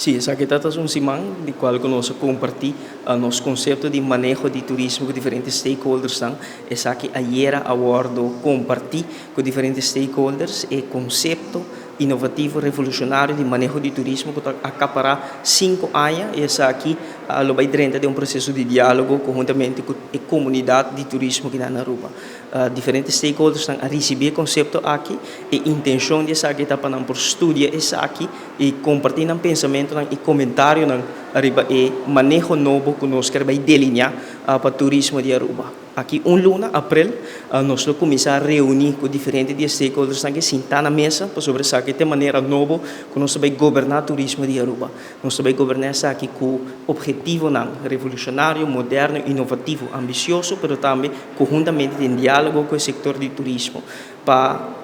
Si, esaki ta un siman di cual nos a comparti nos concepto di maneho di turismo cu diferente stakeholders. Esaki ayera a wordo comparti cu diferente stakeholders, e concepto inovativo, revolucionario di maneho di turismo cu ta acapara 5 aña, y esaki lo bay drenta den un proceso di dialogo conhuntamente cu e comunidad di turismo aki na Aruba. Diferente stakeholders a ricibi e concepto aki y intencion di esaki ta pa nan por studia esaki y comparti nan pensamento y comentario ariba e maneho nobo cu nos kier bay delinea pa turismo di Aruba. Aki un luna, april, nos lo cuminsa reuni cu diferente di stakeholders cu sinta na mesa pa sobre esaki e manera nobo cu nos bay goberna turismo di Aruba. Nos bay goberna esaki cu obhetivo revolucionario, moderno, inovativo, ambicioso, pero tambe conhuntamente den dialogo cu e sector di turismo pa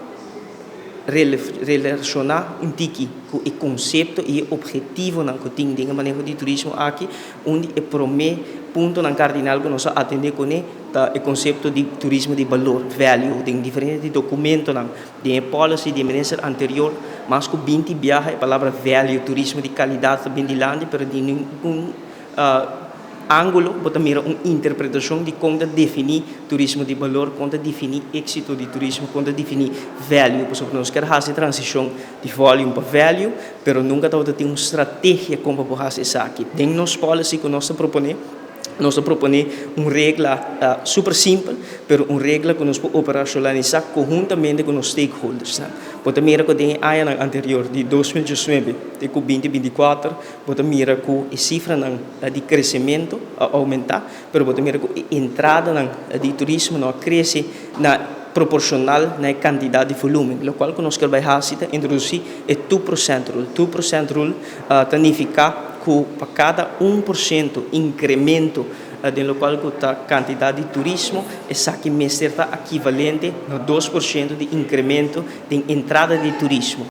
relaciona un tiki cu e concepto y obhetivo cu tin den maneho di turismo aki. Un di e prome puntonan cardinal cu nos a atende cune ta e concepto di turismo di balor, value. Den diferente documento, den policy di minister anterior, mas cu 20 biaha e palabra value, turismo di calidad ta bin dilanti, pero di ningun angulo bo ta mira un interpretacion di con defini turismo di balor, con defini exito di turismo, con defini value. Pasobra nos kier haci transicion di volume pa value, pero nunca tin un strategia con pa haci esaki. Den nos policy cu nos ta propone, nos ta propone un regla super simpel, pero un regla cu nos por operacionalisa conhuntamente cu nos stakeholders. Bo ta mira cu den aña anterior, di 2019 te 2024, bo ta mira cu e cifra di crecemento a aumenta, pero bo ta mira cu e entrada di turismo no a crece na proporcional na cantidad di volumen, loke cu nos kier bay haci ta introduci e 2% rule. 2% rule significa cu pa cada 1% incremento den loke ta cantidad di turismo, esaki mester ta ekivalente na 2% di incremento di entrada di turismo.